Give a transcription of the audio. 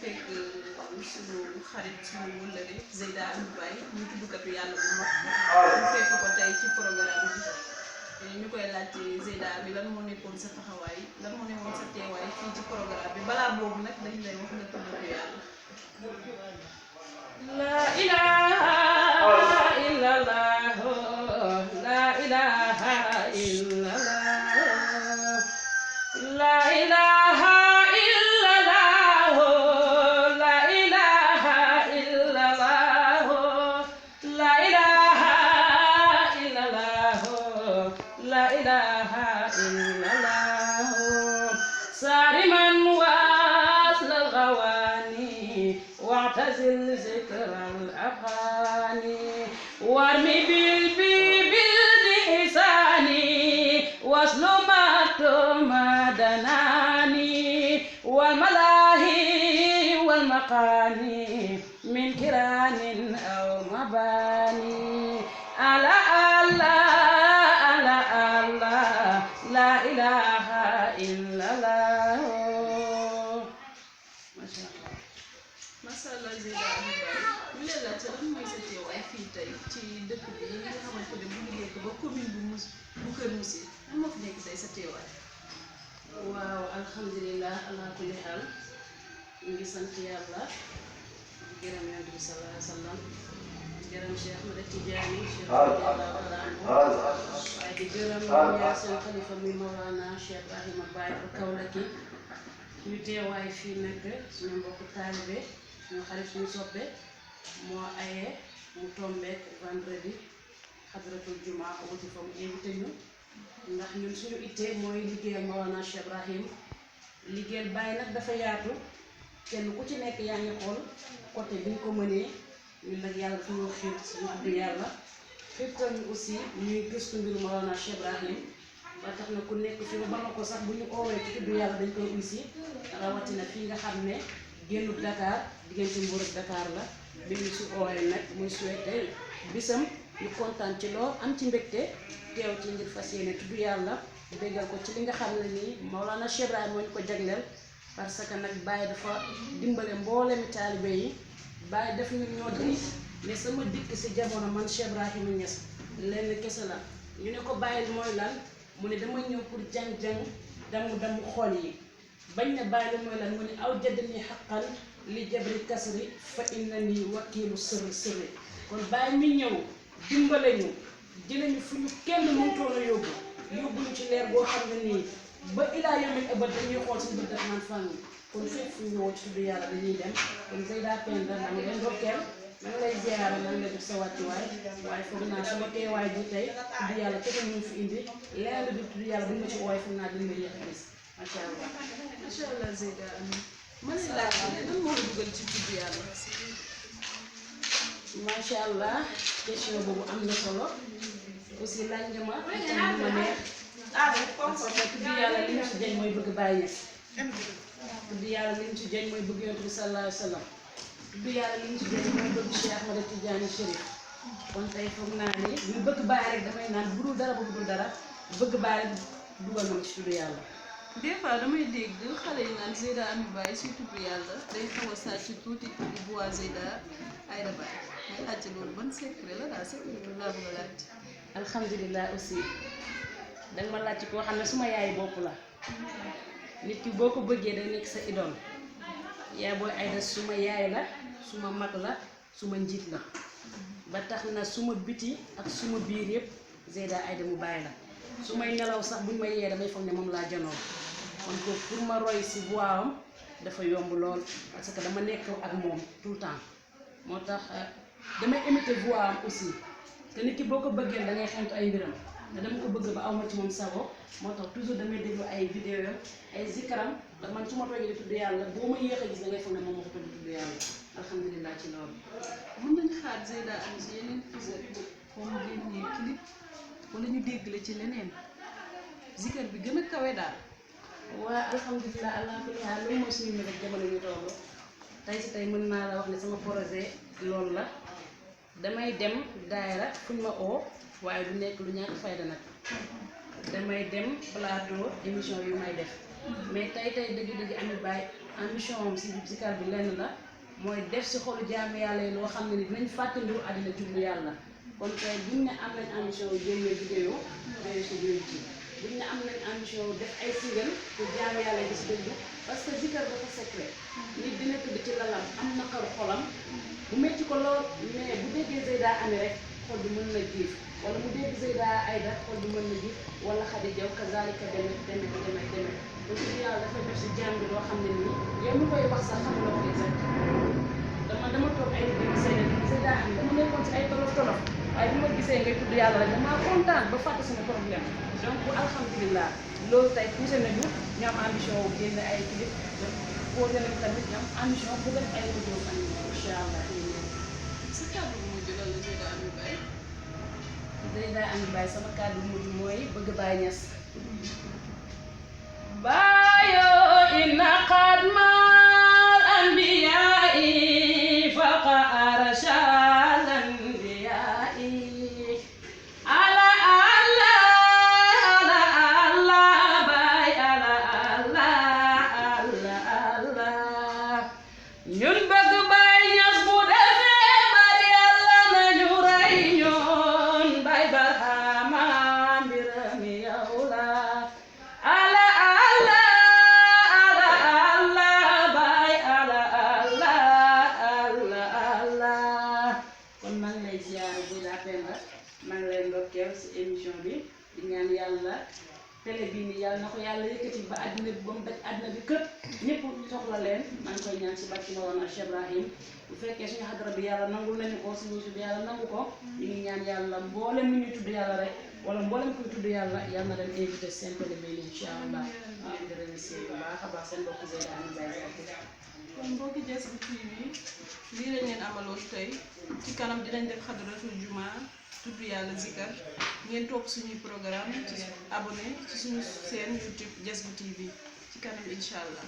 fekk suñu xarit suñu wëllëre Zeyda Ami Baye ñu tuddkatu yàlla bu mag ñu fekk ko tey ci programme bi ñu koy laajte Zeyda Ami lan moo nekkoon sa taxawaay lan moo nekkoon sa teewaay fii ci programme bi balaa boobu nag dañ lay wax nga tuddkatu yàlla. La ilaha illallah, la ilaha illallah, la ilaha illallah, la ilaha illallah, la ilaha illallah, la ilaha illallah. Sariman wasl al-ghawani واعتزل ذكر الأغاني وارمي بالإحساني واسل ما دناني والملاهي والمقاني من كران أو مباني على الله لا إله إلا الله. ما شاء الله. macha allah Zeyda Ami Baye ñu leen laajte lan mooy sa teewaay fii tey ci dëkk bi nga xamante ne bu ñu nekk ba commune bu Kër Moussine lan moo fi nekk tey sa teewaay. waaw alhamdulilah ala kulli xaal ñu ngi sant yàlla di gërëm yonent bi sallallahu alayhi wa sallam di gërëm Cheikh Ahmed Tidiane Cheikh waaye di gërëm ñaar seen xalifa muy Mawlana Cheikh Ibrahima Baye bu Kaolack ñu teewaay fii nag suñu mbokku taalibe suñu xarit suñu soppe moo aye mu tombeek vendredi xadratul juma wuti fa mu invité ñu ndax ñun suñu ittee mooy liggéeyal Mawlana Cheikh Ibrahim liggéeyal Baye nag dafa yaatu kenn ku ci nekk yaa ngi xool côté bi ñu ko mënee ñun nag yàlla dafa ñoo xiir suñu tudd yàlla xiirtal ñu aussi ñuy gëstu mbiru Mawlana Cheikh Ibrahim ba tax na ku nekk fi ba ko sax bu ñu oowee ci tudd yàlla dañ koy uysi rawatina fii nga xam ne génnut Dakar diggante Mbour ak Dakar la bi ñu su oowee nag muy souhaité bisam ñu kontaan ci lool am ci mbégte teew ci ngir fas yéene tudd yàlla déggal ko ci li nga xam ne nii Mawlana Cheikh Ibrahima moo ñu ko jagleel parce que nag Baye dafa dimbale mboolemi taalibe yi Baye def ñu ñoo di ne sama dikk si jamono man Cheikh Ibrahima Niass lenn kese la ñu ne ko bàyyil mooy lan mu ne dama ñëw pour jàng-jàng damu xool yi bañ ne bàyyi mooy lan mu ne aw jaddani xaqan li jabri kasri fa inna ni wakiilu sërri kon bàyyi mi ñëw dimbale ñu jële ñu fu ñu kenn mënutoon a yóbbu ñu ci leer boo xam ne nii ba ilaa yawmil abad dañuy xool suñu bët daf naan fàng kon fépp fu ñu woo ci tudd yàlla dañuy dem kon Zeyda Penda na nga leen dokkeel ma ngi lay ziyaara ma ngi lay def sa wàccuwaay waaye foog naa sama teewaay bi tey tudd yàlla kese ñu fi indi leneen lu tudd yàlla bu ñu ma ci wooye foog naa dañ ma yéex a gis macha allah. macha allah Zeyda Ami ma ne laaj ne lan moo la dugal ci tudd yàlla. macha allah question boobu am na solo aussi laaj nga ma itam lu ma neex parce que tudd yàlla li ñu ci jëñ mooy bëgg bàyyi tudd yàlla li ñu ci jëñ mooy bëgg yonent bi sallallahu alayhi wa sallam tudd yàlla li ñu ci jëñ mooy bëgg Cheikh Ahmed Tidiane Chérif kon tey foog naa ni ñu bëgg bàyyi rek damay naan bu dul dara ba bu dul dara bëgg bàyyi rek dugal na ci tudd yàlla. des fois damay dégg xale yi naan Zeyda Ami Baye suy tudd yàlla day xaw a sàcc tuuti bu waa Zeyda Aïda Baye may laajte loolu ban secret la daal secret bi laa bëgg a laajte. alhamdulilah aussi danga ma laajte koo xam ne suma yaay bopp la nit ki boo ko bëggee day nekk sa idole yaay booy Aïda suma yaay la suma mag la suma njiit la ba tax na suma biti ak suma biir yëpp Zeyda Aïda mu Baye la su may nelaw sax buñ ma yee damay foog ne moom laa janoo kon ko pour ma roy si voix am dafa yomb lool parce que dama nekk ak moom tout le temps moo tax damay imiter voix am aussi te nit ki boo ko bëggee da ngay xentu ay mbiram te dama ko bëgg ba aw ma ci moom sago moo tax toujours damay déglu ay vidéo ay zikaram ndax man su ma toogee di tudd yàlla boo ma yéex a gis da ngay foog ne moom moo ko tudd yàlla alhamdulilah ci loolu. mën nañu xaar Zeyda Ami si yeneen épisode comme génnee clip wala ñu dégg la ci leneen zikar bi gën a kawe daal. waa alhamdulilah allah kulli haal loolu mooy suñu mbir rek jamono ñu toll tey si tey mën naa la wax ne sama projet loolu la damay dem daayira fuñ ma oo waaye du nekk lu ñàkk fayda nag damay dem plateau émission yu may def mais tey dëgg-dëgg Ami Baye ambition am si zikar bi lenn la mooy def si xolu jaamu yàlla yi loo xam ne ni dinañ fàtte mbiru àddina jublu yàlla kon tey buñ ne am nañ ambition yu génnee vidéo si biir ci buñ ne am nañ ambition yu def ay single pour jaamu yàlla yi si déglu parce que zikar dafa secret nit dina tëdd ci lalam am naqaru xolam bu metti ko lool mais bu déggee Zeyda Ami rek xol bi mën na jiif wala mu dégg Zeyda Aïda xol bi mën na jiif wala Khady Diaw kazalika demet donc yàlla dafa def si jaam bi loo xam ne nii yow mi koy wax sax xamuloo ko exact dama toog ay nit di Zeyda Ami dama nekkoon si ay tolof waaye bu ma gisee ngay tudd yàlla rek damaa kontaan ba fàtte sama problème donc alhamdulilah loolu tey poussé nañu ñu am ambition wu génne ay clip posé nañu tamit ñu am ambition bu def ay audio am incha allah. sa kàddu bu mujj lan la Zeyda Ami Baye. Zeyda Ami Baye sama kàddu bu mujj mooy bëgg Baye Niass. Bayo inna qadmal anbiya'i faqa arshal anbiya'i ala Allah Baye Allah ñun bëgg Baye Niass bu defee bari Yàlla nañu rey ñoon Baye Barhama mbiram yow la ala Baye Allah kon maa ngi lay ziar Zeyda Penda maa ngi lay ndokkeel si émission bi di ñaan yàlla télé bii nii yàlla na ko yàlla yëkkati ba àddina bi ba mu daj àddina bi kët ñëpp soxla leen maa ngi koy ñaan si barki Mawlana Cheikh Ibrahim bu fekkee suñu xadara bi yàlla nangul nañu ko suñu tudd yàlla nangu ko ñu ngi ñaan yàlla mboolem mi ñu tudd yàlla rek wala mboolem kuy tudd yàlla yàlla na leen invité seen télé bi incha allah maa ngi leen di remercier bu baax a baax seen mbokk Zeyda Ami Baye kon mbokki Jazz bu TV lii lañ leen amaloon tey ci kanam dinañ def xadaratul juma tudd yàlla zikar ngeen topp suñuy programme ci abonné ci suñu seen YouTube Jazz bu TV ci kanam incha allah.